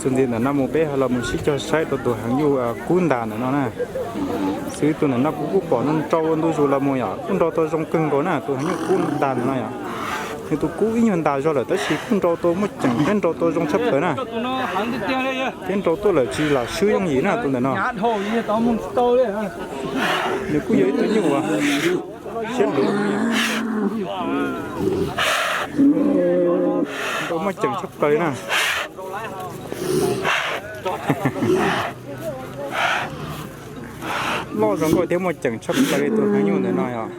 Txuas ntxiv ntawm no mus peb ho los mus sib cog saib rau tus heev nyuj kub ntas ntawm no na. Xws li tus ntawm no kuv kuj pom nrau nrau ua ntu zus los mus yom, kuj nrau tau zoo kawg nkaus na, tus heev nyuj kub ntas ntawm no yom. Nws tus kub ib nyuag ntas zog lawm tab sis kuj nrau tau muaj ceem thiab nrau tau zoo tshaj plaws na. Thiab nrau tuaj lawm tsis lam swb yooj yim na tus ntawm no. Nws kuj yog ib tug nyuj uas siab luv, nrau muaj ceem tshaj plaws na. Loj zoo nkauj thiab muaj ceem tshaj plaws li tus heev nyuj ntawm no yom.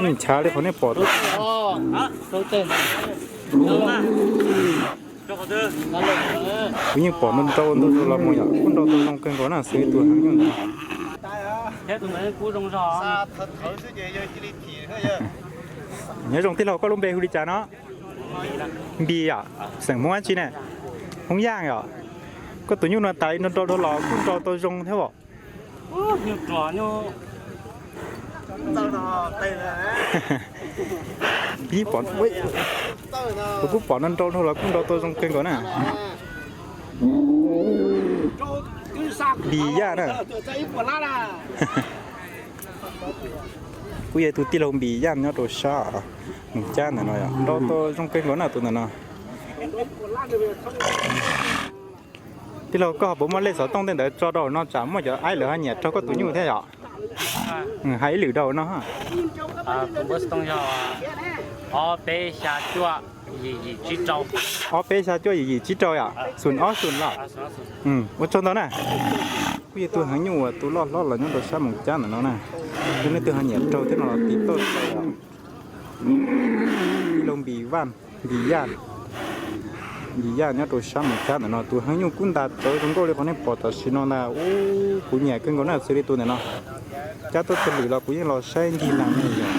Nchav li qhov nej pom. Kuv yeej pom nrau nrau ntu zus los mus yom, kuj nrau tau zoo kawg nkaus na, xws li tus heev nyuj ntawm no. Nyob zoo tij laug, koj lub npe hu li cas no? Npis yom, xeem Hmoob dab tsi ne? Hmoob Yaj yom. Koj tus nyuj no tas li nrau nrau dhau los kuj nrau tau zoo thiab os. Kuv kuj pom nrau nrau dhau los kuj nrau tau zoo kawg nkaus na. Npis Yaj na. Kuj yog tus tij laug Npis Yaj nyob rau sab Moos Cab ntawm no yom, nrau tau zoo kawg nkaus na tus ntawm no. Tij laug, koj ho puas muaj lej xov tooj tej ntawd tso rau hauv no tsam muaj cov aib lawv ho nyiam raug koj tus nyuj thiab yom? Hais ib lwm rau hauv no. Ob peb xya cuaj yim yim tsib rau yom, xoom ob xoom los. Ua tsaug ntau na. Kuj yog tus heev nyuj uas tus loj hlob los nyob rau sab Moos Cab ntawm no na. Yog leej twg ho nyiam raug thiab no los tiv tauj tau. Tij laug Npis Vaj, Npis Yaj, Npis Yaj nyob rau sab Moos Cab ntawm no, tus heev nyuj kub ntas tsawv zoo nkauj li qhov nej pom tam sim no ntag. Ub, kuv nyiam kawg nkaus na, xws li tus ntawm no. Cab tuaj tag lwm los kuv yeej los saib ncig nees ne yom.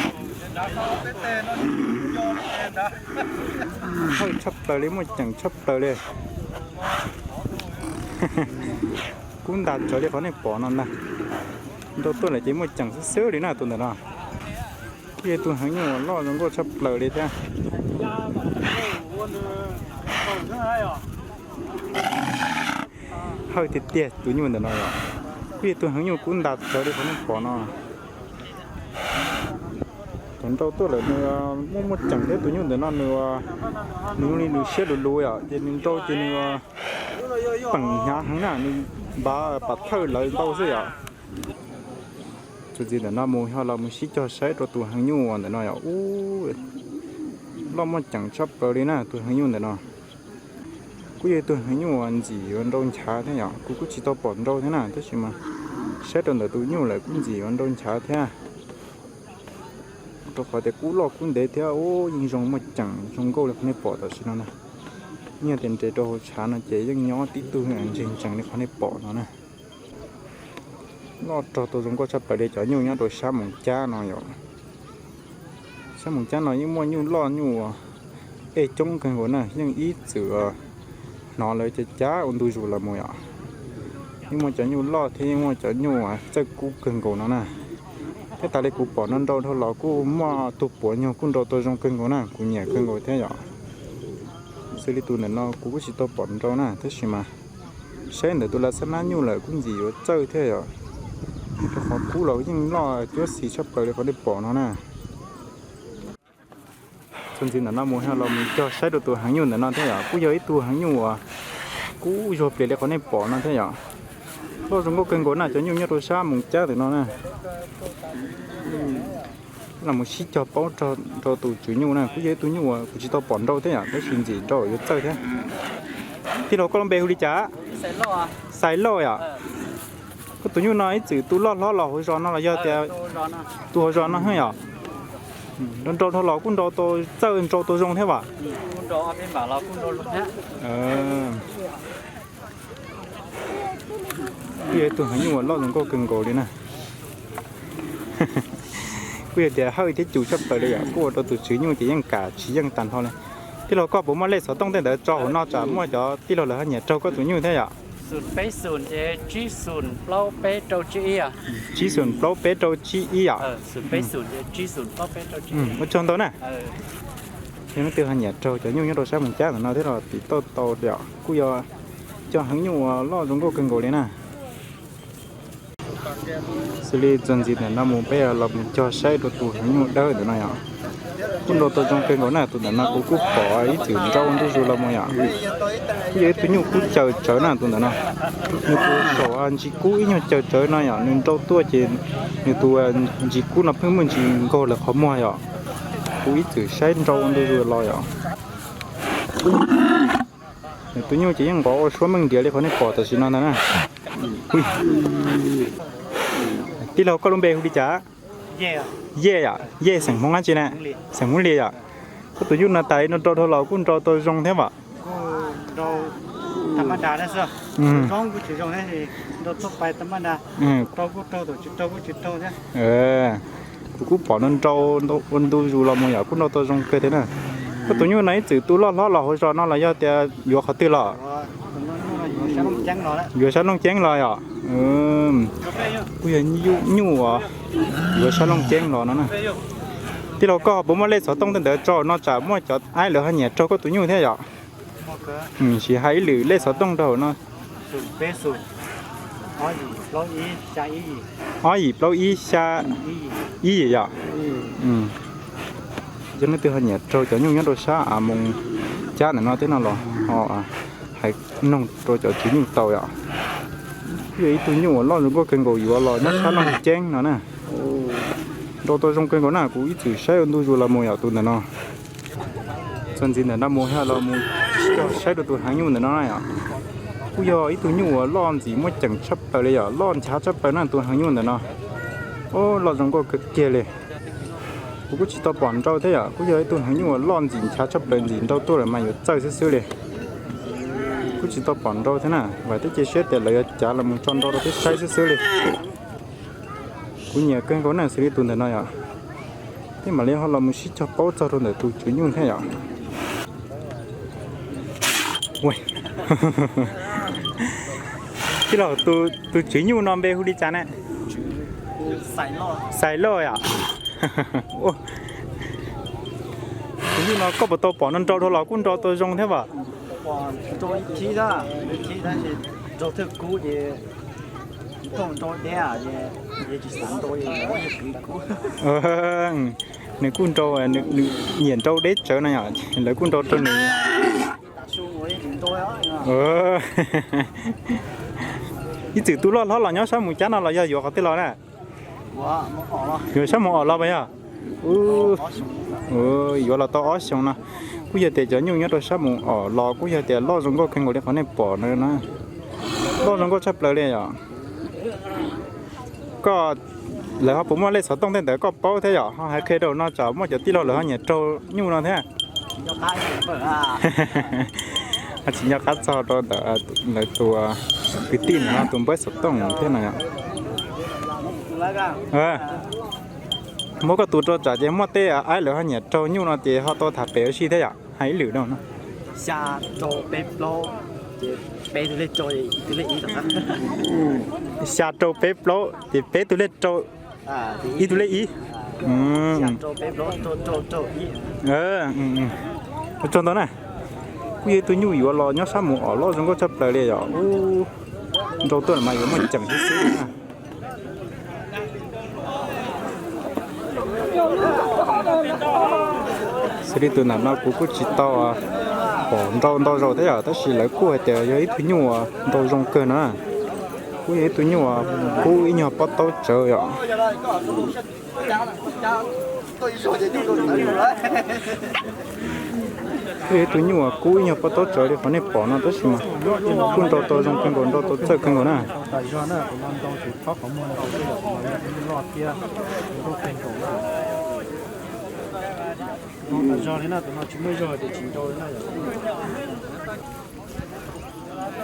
Hawj tshaj plaws li, muaj ceem tshaj plaws li. Kub ntas tsawv li qhov nej pom no ntag. Nrau tuaj lawm ces muaj ceem xwb xwb li na tus ntawm no. Kuj yog tus heev nyuj uas loj zoo nkauj tshaj plaws li thiab. Hawj tiag tiag tus nyuj ntawm no yom. Kuj yog tus heev nyuj kub ntas tsawv li qhov nej pom no. Thaum nrau tuaj lawm nws muaj muaj ceem thiab, tus nyuj ntawm no nws, nws zoo li nws siab luv luv yom, ces nws nrau ces nws peem hnyav heev na, nws npav pam thawj lawv ntau xwb yom. Txuas ntxiv ntawm no mus ho los mus sib cog saib rau tus heev nyuj ntawm no yom. Ub, loj muaj ceem tshaj plaws li na tus heev nyuj ntawm no. Kuj yog tus heev nyuj uas ntxim yuav nrau nchav thiab yom, kuv kuj tsis tau pom nrau thiab na, tab sis mas saib rau ntawm tus nyuj lawm kuj ntxim yuav nrau nchav thiab. Rau qhov tias kub loj kub ntev thiab, ub, yeej zoo muaj ceem zoo nkauj li qhov nej pom tam sim no na. Nyiaj tias nres rau hauv tshav no ces yeej nyob tib tug ntseeg ntsees li qhov nej pom no na. Loj rog tau zoo nkauj tshaj plaws li cov nyuj nyob rau sab Moos Cab no yom. Sab Moos Cab no yeej muaj nyuj loj nyuj ej coob kawg nkaus na, yeej ib txwm hnov lawv cab cab ua ntu zus los mus yom. Yeej muaj cov nyuj loj thiab yeej muaj cov nyuj txawj kub kawg nkaus no na. Thiab tas li kuv pom no nrau dhau los kuj muaj tug puav nyuag kuj nrau tau zoo kawg nkaus na, kuv nyiam kawg nkaus thiab yom. Xws li tus ntawm no kuv kuj tsis tau pom nrau na, tab sis mas saib ntawm tus lav xab nab nyuj lawm kuj ntxim yuav txawj thiab yom. Rau qhov kub los yeej loj cuab xis tshaj plaws li qhov nej pom no na. Txuas ntxiv ntawm no mus ho los mus cog saib rau tus heev nyuj ntawm no thiab yom, kuj yog ib tug heev nyuj uas kub zuag plias li qhov nej pom no thiab yom. Loj zoo nkauj kawg nkaus na, cov nyuj nyob rau sab Moos Cab ntawm no na. Los mus sib cog paub rau tus tswv nyuj na, kuj yog ib tug nyuj uas kuv tsis tau pom nrau thiab yom, tab sis ntxim nrau yuav txawj thiab. Tij laug, koj lub npe hu li cas? Xais Lauj yom. Koj tus nyuj no ib txwm tu loj hlob los hauv zos no los yog tias tu hauv zos no yom? Nrau dhau los kuj nrau tau txawj nrau tau zoo thiab as? Kuj yog ib tug heev nyuj uas loj zoo nkauj kawg nkaus li na. Kuj yog tias hawj thiab cum tshaj plaws li yom, kuj ua rau tus tswv nyuj ces yeej kam tsis yeej tag nrho li. Tij laug, koj puas muaj lej xov tooj tej ntawd tso hauv no tsam muaj cov tij laug lawv ho nyiam raug koj tus nyuj thiab yom? Tsib xoom plaub peb rau tsib ib yom. Ua tsaug ntau na. Yog leej twg ho nyiam raug cov nyuj nyob rau sab Moos Cab ntawm no thiab los tiv tauj tau yom, kuj yog cov heev nyuj uas loj zoo nkauj kawg nkaus li na. Xws li txuas ntxiv ntawm no mus peb los mus cog saib rau tus heev nyuj dawb ntawm no yom. Kuj nrau tau zoo kawg nkaus na, tus ntawm no kuv kuj pom ib txwm nrau ntuj zus los mus yom. Kuj yog ib tug nyuj kub caws tsawv na tus ntawm no. Nws tus saum ntsis kub ib nyuag caws tsawv no yom, nws nrau tuaj ces nws tus ntsis kub no pheej muaj ntsis nkaug lawm qhov muag yom. Kuv ib txwm saib nrau ntuj zus los yom. Nws tus nyuj ces yeej nqos ua suab meej nrias li qhov nej pom tam sim no ntag na. Tij laug, koj lub npe hu li cas? Yej yom, Yej xeem Hmoob dab tsi na? Xeem Hmoob Lias yom. Koj tus nyuj no tas li no nrau dhau los kuj nrau tau zoo thiab vam? Kuv kuj pom no nrau ua ntu zus los mus yom, kuj nrau tau zoo kawg thiab na. Koj tus nyuj no ib txwm tu loj hlob los hauv zos no los yog tias yuav qhov twg los? Yuav sab Looj Ceeb los yom. Kuj yog nyuj uas yuav sab Looj Ceeb los no na. Tij laug, koj puas muaj lej xov tooj tej ntawd tso no tsam muaj cov aib lawv ho nyiam raug koj tus nyuj thiab yom? Sim hais ib lwm lej xov tooj rau hauv no. Ob yim plaub ib xya ib yim yom. Yog leej twg ho nyiam raug cov nyuj nyob rau sab Moos Cab ntawm no thiab no los ho hais noog rau cov tswv nyuj tau yom. Kuj yog ib tug nyuj uas loj zoo nkauj kawg nkaus yuav los nyob sab Looj Ceeb no na. Nrau tau zoo kawg nkaus na, kuv ib txwm saib ua ntu zus los mus yom tus ntawm no. Txuas ntxiv ntawm no mus thiab los mus saib rau tus heev nyuj ntawm no na yom. Kuj yog ib tug nyuj uas loj ntxim muaj ceem tshaj plaws li yom, loj nchav tshaj plaws na tus heev nyuj ntawm no. Loj zoo nkauj kawg kiag li. Kuv kuj tsis tau pom nrau thiab yom, kuj yog ib tug heev nyuj uas loj ntxim nchav tshaj plaws, ntxim nrau tuaj lawm mas yuav txawj xwb xwb li. Kuj tsis tau pom nrau thiab na, vam thiab cia siab tias lawv yuav cav los mus tso nrau rau peb saib xwb xwb li. Kuv nyiam kawg nkaus na xws li tus ntawm no yom. Peb mam li ho los mus sib cog paub txog rau ntawm tus tswv nyuj thiab yom. Tij laug, tus tswv nyuj no npe hu li cas ne? Xais Lauj yom. Tus nyuj no koj puas tau pom no nrau dhau los kuj nrau tau zoo thiab vas? Nws kuj nrau, nyiam nrau deb tsawv no yom, lawv kuj nrau rau nws. Ib txwm tu loj hlob los nyob sab Moos Cab no los yog yuav qhov twg los na? Yuav sab Moos Os los pas yog? Yuav los tau ob xyoos no. Kuj yog tias cov nyuj nyob rau sab Moos Os los kuj yog tias loj zoo nkauj kawg nkaus li qhov nej pom no na. Loj zoo nkauj tshaj plaws li yom. Koj, lawv ho puas muaj lej xov tooj tej ntawd koj paub thiab yom, ho hais qhia rau no tsam muaj cov tij laug lawv ho nyiam raug nyuj no thiab. Tsis nco qab txog rau ntawm lawv tus kwv tij no tus npawb xov tooj thiab no yom. Muab koj tus rau tsam ces muaj tej aib lawv ho nyiam raug nyuj no ces ho tau tham pem ua si thiab yom, hais ib lwm rau no. Xya rau peb plaub ces peb tug lej rau ces peb tug lej ib. Ib tug lej ib. Ua tsaug ntau na. Kuj yog ib tug nyuj yuav los nyob sab Moos Os loj zoo nkauj tshaj plaws li yom. Nrau tuaj mas yuav muaj ceem xwb xwb na. Xws li tus ntawm no kuv kuj tsis tau pom nrau ntau zaus thiab yom, tab sis lawv kuj hais tias yog ib tug nyuj uas ntau zoo kawg na. Kuj yog ib tug nyuj uas kub ib nyuag pob taub tsawv yom. Kuj yog ib tug nyuj uas kub ib nyuag pob taub tsawv li qhov nej pom no tab sis mas kuj nrau tau zoo kawg nkaus, nrau tau txawj kawg nkaus na.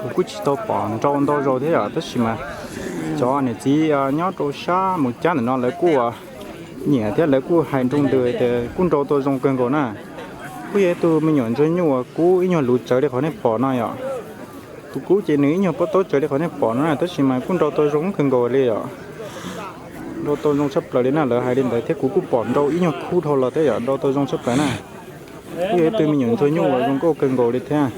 Kuv kuj tsis tau pom nrau ntau zaus thiab yom, tab sis mas cov niam txiv nyob rau sab Moos Cab ntawm no lawv kuj nyiam thiab lawv kuj hais nroo ntws tias kuj nrau tau zoo kawg nkaus na. Kuj yog ib tug me nyuam ntsuag nyuj uas kub ib nyuag luv tsawv li qhov nej pom no yom. Tus kub ces nws ib nyuag pob taub tsawv li qhov nej pom no na, tab sis mas kuj nrau tau zoo kawg nkaus li yom. Nrau tau zoo tshaj plaws li na, lawv hais li ntawd thiab kuv kuj pom nrau ib nyuag khub dhau los thiab yom, nrau tau zoo tshaj plaws na. Kuj yog ib tug me nyuam ntxhua nyuj uas zoo nkauj kawg nkaus li thiab.